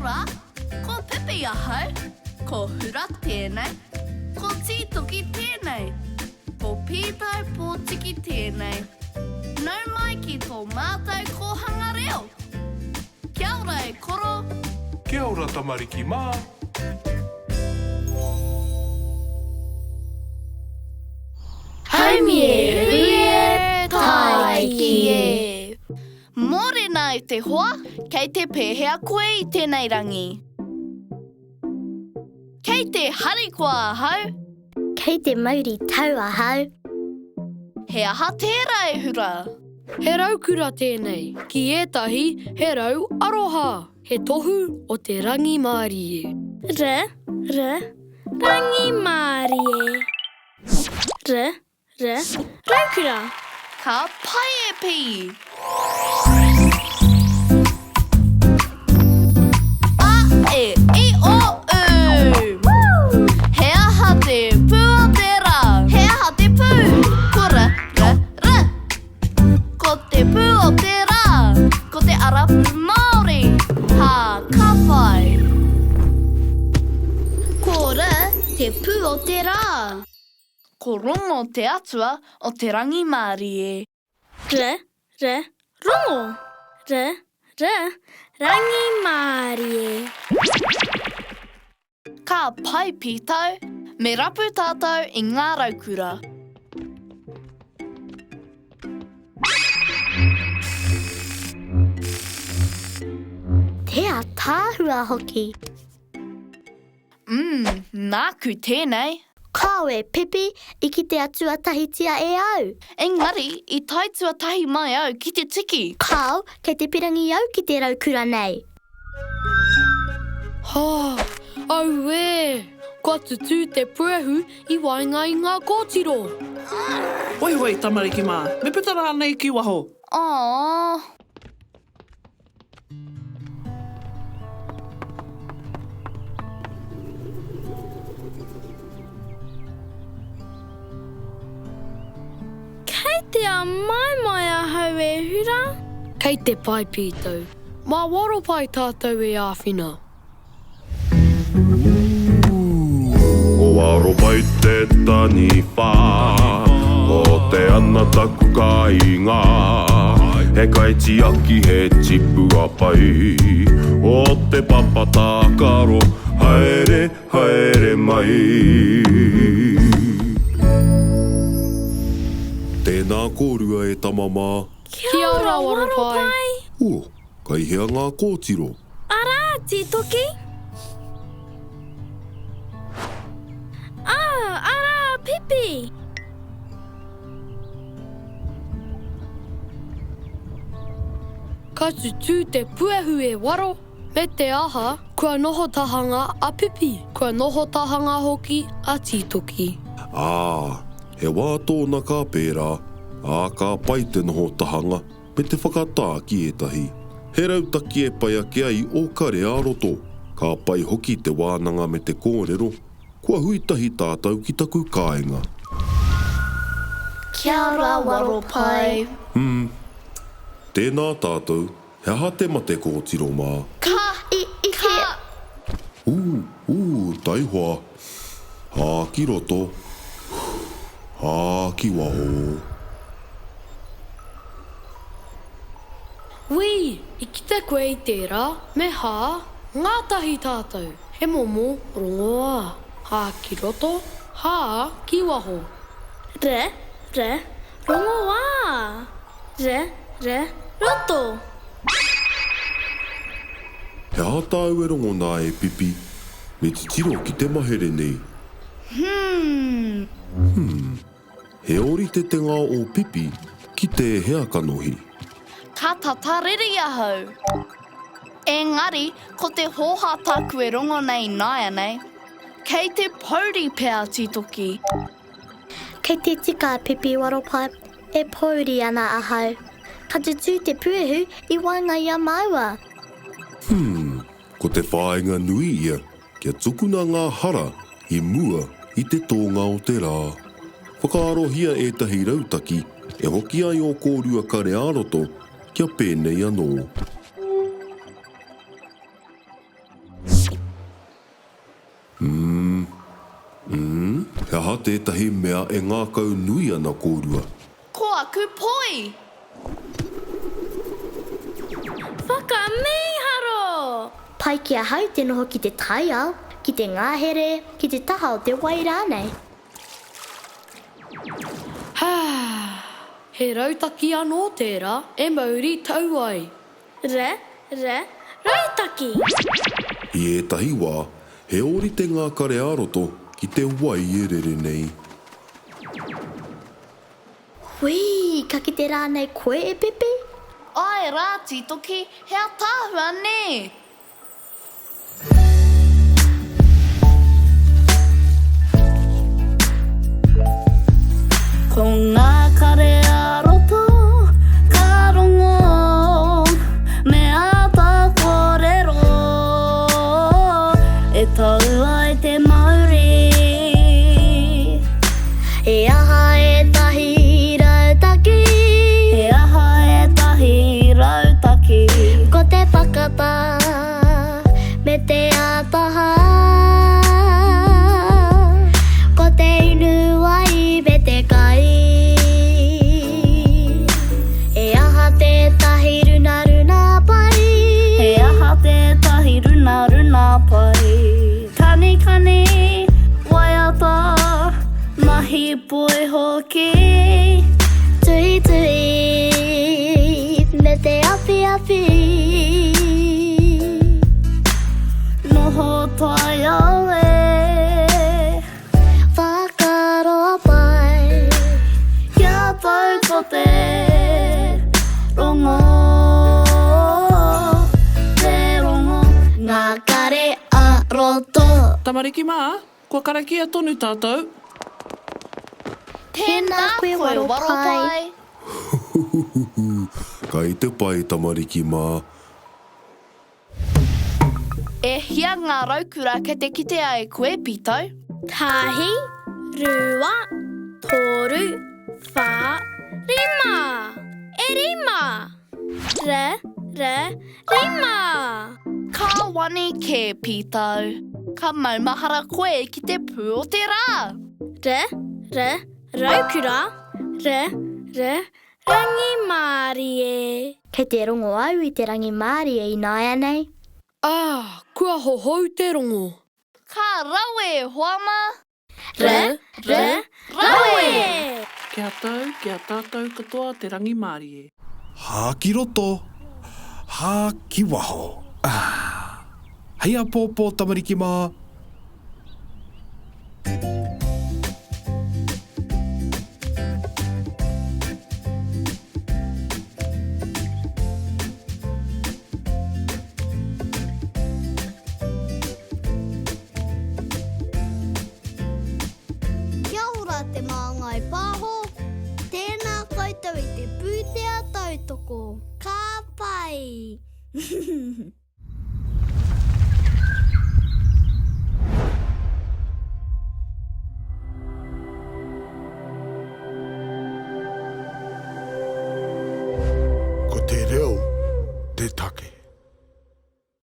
ora! Ko Pipi ahau, ko Hura tēnei, ko Tītoki tēnei, ko Pītau Pōtiki tēnei. Nau mai ki tō mātou kōhanga reo! Kia ora e koro! Kia ora tamariki mā! Haumi e hui e, tāiki e! Mōrena e te hoa, kei te pēhea koe i tēnei rangi? Kei te harikoa ahau. Kei te mauri tau ahau. He aha tērā e Hura? He raukura tēnei. Ki ētahi, he rau aroha. He tohu o te rangimārie. R, r, rangimārie. R, R, Raukura! Ka pai e Pī! A, E, I, O, U! He aha te pū o te rā? He aha te pū? Ko R, R, R! Ko te pū o te rā! Ko te ara pū Māori! Hā, ka whai! Ko R te pū o te rā! Ko Rongo te atua o te rangimārie. R, r, rongo. R, r, rangimārie. Ka pai Pītau, me rapu tātou i ngā raukura. Te ataahua hoki. Umm, nāku tēnei. Kāo e Pipi, i kitea tuatahitia e au. Engari, i tae tuatahi mai au ki te tiki. Kāo, kei te pirangi au ki te raukura nei. Hā, auē! Kua tutū te puehu i waenga i ngā kōtiro. Waiwai, tamariki mā, me puta rānei ki waho? Aww. Kei te āmaimai ahau e Hura. Kei te pai Pītau. Mā Waropai tātou e āwhina. Ko Waropai te taniwha, ko Te Ana taku kāinga. He kaitiaki, he tipua pai o te papa tākaro, haere, haere mai. Tēnā kōrua e tama mā. Kia ora Waropai. Oh, kai hea ngā kōtiro? Arā, Tītoki! Ā, arā a Pipi! Ka tutū te puehu e waro, me te aha, kua noho tahanga a Pipi, kua noho tahanga hoki a Tītoki. Ā, he wā tōna ka pērā, ā, ka pai te noho tahanga. me te whakatā ki ētahi. He rautaki e pai ake ai ō kare ā-roto. Ka pai hoki te wānanga me te kōrero, kua hui tahi tātou ki taku kāinga. Kia ora Waropai. Umm. Tēnā tātou, he aha te mate kōtiro mā? Ka, i, i, ka. Ū, ū, taihoa. Hā ki roto, hā ki waho. Wī, i kite koe i tērā, me hā, ngātahi tātou, he momo rongoā. Hā ki roto, hā ki waho. R, r, rongoā! R, r, roto! He aha tāu e rongo nā e Pipi? Me titiro ki te mahere nei. Hmm. Hmm. He ōrite te ngao o Pipi ki tēhea kanohi? Ka tata riri ahau. Engari, ko te hōhā tāku e rongo nei ināianei. Kei te pouri pea a Tītoki. Kei te tika a Pipi Waropai, e pōuri ana ahau. Ka tutū te puehu i waenga i a māua. Hmm, ko te whāinga nui ia kia tukuna ngā hara i mua i te tōnga o te rā. Whakaarohia ētahi rautaki e hoki ai ō kōrua kare ā-roto kia pēnei anō. tētahi mea e ngākau nui ana kōrua? Ko aku poi! Whakamīharo! Pai ki ahau te noho ki te taiao, ki te ngahere, ki te taha o te wai rānei. Hā! He rautaki anō tērā e mauri tau ai. Re, re, rautaki! I ētahi wā, he ōrite ngā kare ā-roto ki te wai e rere nei. Whī, ka kite rānei koe e Pipi? Āe rā, Tītoki, he ataahua nē! Ko ngā kare ā-roto ka rongo me āta kōrero e tau ai te mauri. He aha ētahi rautaki? He aha ētahi rautaki? Ko te whakatā me te ātaha. Ko te inu wai me te kai. He aha tētahi runaruna pai? He aha tētahi runaruna pai? Kanikani, waiata, mahi poi hoki. Tuitui me te awhiawhi. Noho taiao e. Whakaaro pai. Kia tau ko te rongo, te rongo. Ngā kare ā-roto. Tamariki mā, kua karakia tonu tātou. Tēnā koe Waropai. Huhuhuhu, kai te pai tamariki mā. E hia ngā raukura kei te kitea e koe, Pītau? Tahi, rua, toru, whā, rima! E rima! R, r, rima! Ka wani kē, Pītau. Ka maumahara koe ki te pū o te rā! R, r, raukura, R, r, rangimārie. Kei te rongo au i te rangimārie ināianei. Ā, kua hohou te rongo. Ka rawe, hoa mā! R, r, rawe! Kia tau, ki a tātou katoa te rangimārie. Hā ki roto, hā ki waho. Ah! Hei āpōpō tamariki mā! Kia ora Te Māngai Pāho, tēnā koutou i te pūtea tautoko. Ka pai!